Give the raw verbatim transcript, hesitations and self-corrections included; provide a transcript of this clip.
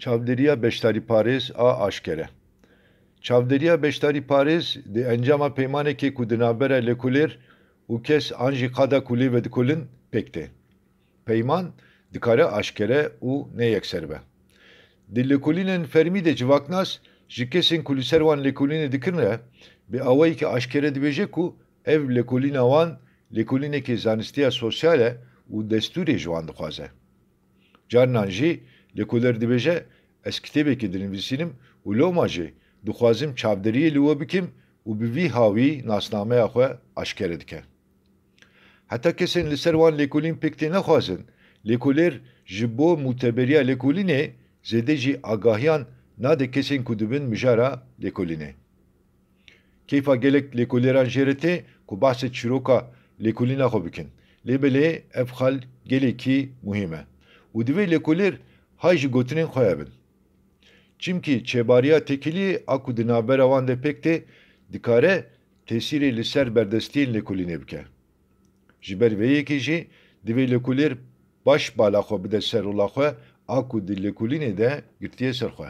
Çavdêriya beşdarîparêz a aşkere. Çavdêriya beşdarîparêz di encama peymanekê ku di navbera lêkolêr û kes an jî qada ku lê vedikolin pêk tê. Peyman dikare aşkere û ne yekser be. Di lêkolînên fermî de civaknas ji kesên ku li ser wan lêkolînê dikirin re bi awayekî aşkere dibêje ku ev lêkolîna wan lêkolînekê zanistiya sosyal e û destûrê ji wan dixwaze. Carinan jî lêkolêr dibêje, ez kitêbekê dinivîsînim û loma jî dixwazim çavdêriyê li we bikim û bi vî hawî nasnameya xwe aşkere dike. Heta kesên li ser wan lêkolîn pêk tê nexwazin, lêkolêr ji bo mûteberiya lêkolînê zêde jî agahiyan nade kesên ku dibin mijara lêkolînê. Keyfa gelek lêkolêran jê re tê ku behsê çîroka lêkolîna xwe bikin. Lê belê ev xal gelekî muhîm e û divê lêkolêr hay ji gotinên xwe hebin. Çimkî çêbariya têkiliyê a ku di navbera wan de pêk tê, dikare tesîrê li ser berdestiyên lêkolînê bike. Ji ber vê yekê jî divê lêkolêr baş bala xwe bide ser rola xwe a ku di lêkolînê de girtiye ser xwe.